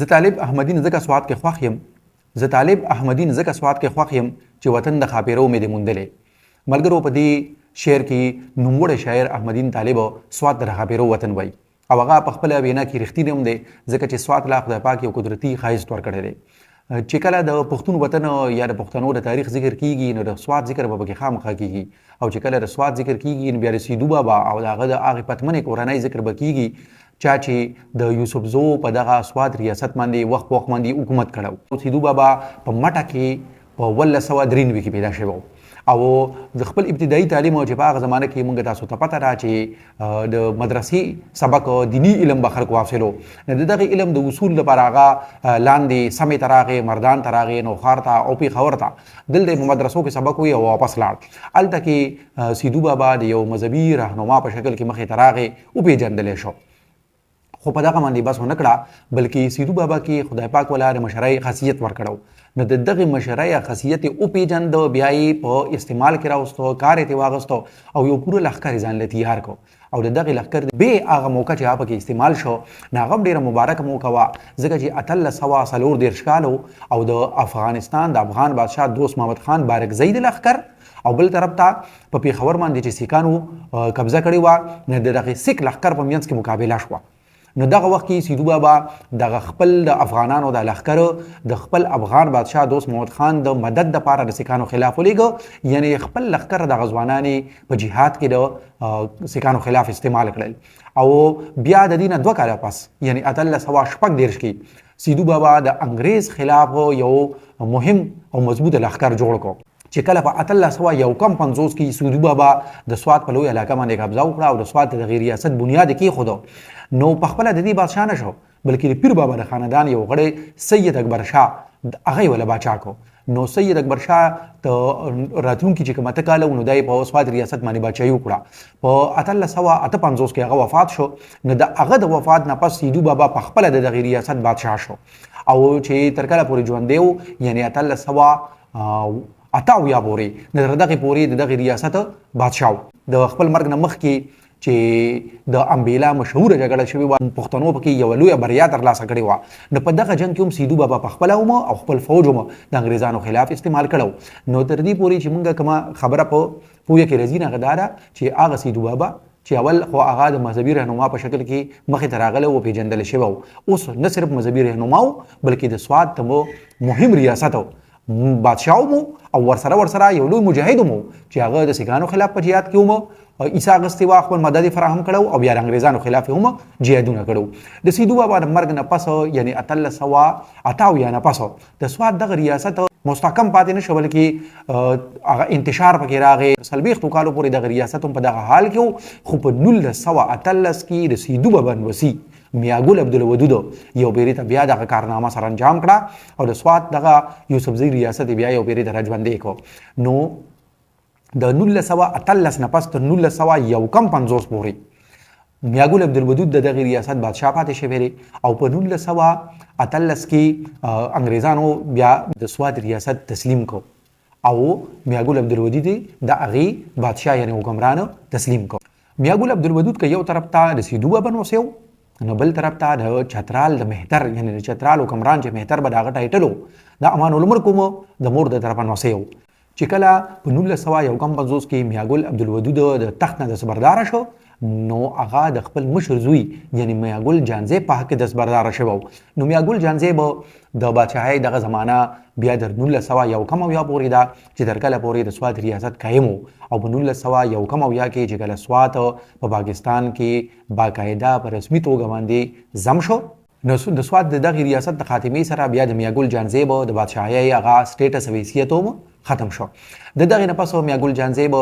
زه طالب احمدین ځکه سوات کې خوښ یم زه طالب احمدین ځکه سوات کې خوښ یم چې وطن د ښاپېرو مې دی موندلی. ملګرو په دې شعر کې نوموړی شاعر احمدین طالب سوات د ښاپېرو وطن وایي او هغه په خپله وینا کې رښتینی هم دی، ځکه چې سوات له خدای پاک یو قدرتي ښایست ورکړی دی. چې کله د پښتون وطن یا د پښتنو د تاریخ ذکر کیږي نو د سوات ذکر به پکې خامخا کیږي او چې کله د سوات ذکر کیږي نو بیا د سیدو بابا او د هغه د هغې پتمنې کورنۍ ذکر به کیږي چا چې د یوسفزو په دغه سوات ریاست باندې وخت په وخت باندې حکومت کړی. سیدو بابا په مټه کې په 1893 کې پیدا شوی او د خپل ابتدایي تعلیم چې په هغه زمانه کې مونږ تاسو ته پته ده چې د مدرسې سبق دینی علم به خلکو حاصلو، نو د دغه علم د اصول لپاره هغه لاندې سمې ته راغی، مردان ته راغی، نوښار ته او پېښور ته، دلته په مدرسو کې سبق وی او واپس لاړ. هلته کې سیدو بابا د یو مذهبي رهنما په شکل کې مخې ته راغی، وپېژندلی شو. خو په دغه باندې بس ونه کړه، بلکې سیدو بابا کې خدای پاک ولا د مشرۍ خاصیت ورکړو، نو د دغه مشرۍ خاصیت یې وپېژند، بیا یې په استعمال کې راوستو، کار یې ترې واغستو او یو پوره لښکر یې ځان له تیار کړو. او د دغه لښکر بې هغه موقع چې هغه پکې استعمال شو نو هغه هم ډېره مبارکه موقع وه، ځکه چې 1834 کال او د افغانستان د افغان بادشاه دوست محمد خان بارکزی د لښکر او بل طرف ته په پېښور باندې چې سیکانو قبضه کړې وه نو د دغه سیک لښکر په منځ کې مقابله شوه. نو دغه وخت کې سیدو بابا دغه خپل د افغانانو د لښکر د خپل افغان بادشاه دوست محمد خان د مدد دپاره د سیکانو خلاف ولیږه، یعنی خپل لښکر دغه ځوانان په جهاد کې د سیکانو خلاف استعمال کړل. او بیا د دې نه 2 کاله پس یعنی 1836 کې سیدو بابا د انګریز خلاف یو مهم او مضبوط لښکر جوړ کړ. چې کله په 1851 کې سیدو بابا د سوات په لوی علاقه باندې قبضه وکړه او د سوات د ریاست بنیاد یې کېښود، نو په خپله د دې بادشاه نه شو، بلکې د پیر بابا د خاندان یو غړی سید اکبر شاه هغه یې وله باچا کړو. نو سید اکبر شاه ته راتلونکي چې کوم 8 کاله وو نو دا یې په سوات ریاست باندې باچایي وکړه. په 1858 کې هغه وفات شو، نو د هغه د وفات نه پس سیدو بابا په خپله د دغې ریاست بادشاه شو او چې تر کله پورې ژوندی و یعنی 1878 پورې، نو تر دغې پورې د دغې ریاست بادشاه و. د خپل مرګ نه مخکې چې د امبیلا مشهوره جګړه شوې وه، پښتنو پکې یوه لویه بریا ترلاسه کړې وه، نو په دغه جنګ کې هم سیدو بابا په خپله هم او خپل فوج هم د انګریزانو خلاف استعمال کړو. نو تر دې پورې چې مونږ کومه خبره په پوهه کې راځي نو هغه دا ده چې هغه سیدو بابا چې اول خو هغه د مذهبي رهنما په شکل کې مخې ته راغلی و، پېژندل شوی و، اوس نه صرف مذهبي رهنما و بلکې د سوات د مهم ریاست بادشاه مو او ورسره یو لوی مجاهد مو چې هغه د سیکانو خلاف په جهاد کې وو عیسی اغستې وه، خپل مدد یې فراهم کړو او بیا د انګریزانو خلاف هم جهادونه کړو. د سیدو بابا د مرګ نه پس یعنی 1878 نه پس د سوات دغه ریاست مستحکم پاتې نه شو، بلکې هغه انتشار پکې راغی. 40 کالو پورې دغه ریاست هم په دغه حال کې و، خو په 1918 کې د سیدو بابا نوسی میاګل عبدالودود یو پیری ته بیا دغه کارنامه سره انجام کړه او د سوات دغه یوسفزي ریاست بیا یو پیری ته راژوندی کړ. نو د 1918 نه پس تر 1951 پورې میاګل عبدالودود د دغه ریاست بادشاه پاتې شوی دی او په 1918 کې انګریزانو بیا د سوات ریاست تسلیم کړ او میاګل عبدالودود د هغې بادشاه یعنی حکمران تسلیم کړ. میاګل عبدالودود که یو طرف ته د سیدو بابا نوسی و نو بل طرف ته د چترال د مهتر یعنی د چترال حکمران چې مهتر به د هغه ټایټل و د امان الملک هم د مور د طرفه نوسی و. چې کله په 1951 کې میاګل عبدالودود د تخت نه دستبردار شو نو هغه د خپل مشر زوی یعنی میاګل جانزیب په حق کې دستبردار شوی و. نو میاګل جانزیب د بادشاهۍ دغه زمانه بیا تر 1971 پورې ده چې تر کله پورې د سوات ریاست قایم و او په 1971 کې چې کله سوات په پاکستان کې باقاعده په رسمي توګه باندې ضم شو نو د سوات د دغه ریاست د خاتمې سره بیا د میاګل جانزیب د بادشاهۍ هغه سټیټس او حیثیت هم ختم شو. د دغې نه پس میاګل جانزیب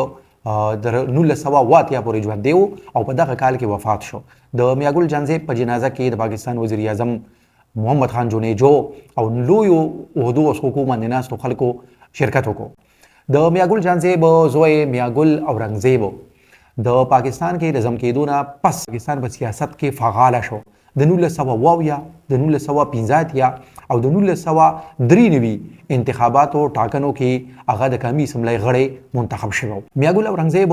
تر 1980 پورې ژوندی و او په دغه کال کې وفات شو. د میاګل جانزیب په جنازه کې د پاکستان وزیر اعظم محمد خان جونیجو او لویو عهدو او څوکو باندې ناستو خلکو شرکت وکړو. د میاګل جانزیب زوی میاګل اورنګزیب د پاکستان کې د ضم کېدو نه پس پاکستان په سیاست کې فعاله شو. د 1970، د 1985 او د 1993 انتخاباتو ټاکنو کې هغه د قامي اسمبلۍ غړی منتخب شوی. میاګل اورنګزیب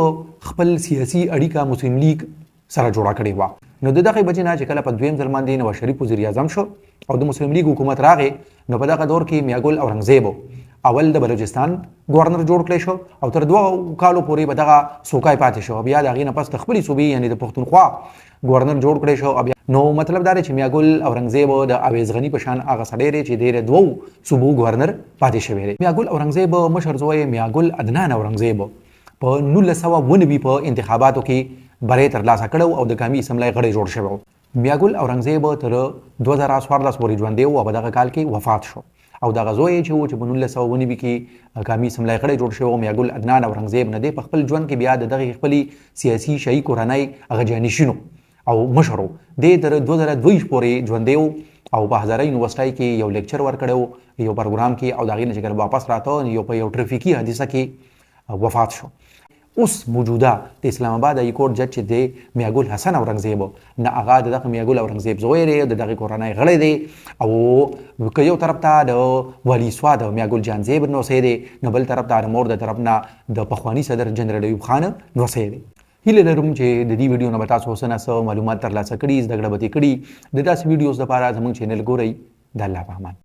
خپل سیاسي اړیکه مسلم لیګ سره جوړه کړې وه. نو د دغې وجې نه چې کله په دویم ځل باندې نواز شریف وزیراعظم شو او د مسلم لیګ حکومت راغی نو په دغه دور کې میاګل اورنګزیب اول د بلوچستان گورنر جوړ کړی شو او تر دوه کالو پورې په دغه څوکۍ پاتې شو. بیا د هغې نه پس د خپلې صوبې یعنې د پښتونخوا گورنر جوړ کړی شو. بیا نو مطلب دا دی چې میاګل اورنګزیب د اویز غني په شان هغه سړی دی چې دی د دوو صوبو گورنر پاتې شوی دی. میاګل اورنګزیب مشر زوی میاګل عدنان اورنګزیب په 1990 په انتخاباتو کې بری ترلاسه کړی او د قامي اسمبلۍ غړی جوړ شوی و. میاګل اورنګزیب تر 2014 پورې ژوندی و او په دغه کال کې وفات شو. او دغه زوی یې چې و چې په 1990 کې قامي اسمبلۍ غړی جوړ شوی و، میاګل عدنان اورنګزیب، نه دی په خپل ژوند کې بیا د دغې خپلې سیاسي شاهي کورنۍ هغه جانشین او مشر و. دی تر 2022 پورې ژوندی و او په هزاره یونیورسټۍ کې یو لیکچر ورکړی و یو پروګرام کې، او د هغې نه چې کله واپس راته یو په یو ټرافیکي حادثه کې وفات شو. اوس موجوده د اسلام اباد های کورټ جج چې دی میاګل حسن اورنګزیب، نه هغه د دغه میاګل اورنګزیب زوی دی، د دغه کورنۍ غړی دی. او که یو طرف ته د والی سواد میاګل جان زیب نوسی دی نو بل طرف ته د مور د طرف نه د پخوانی صدر جنرال ایوب خان نوسی دی. هیله لرم چې د دې ویډیو نه به تاسو څه نه څه معلومات ترلاسه کړي، زده کړه به ترې کړي. د داسې ویډیوز لپاره زموږ چینل ګورئ. د الله په امان.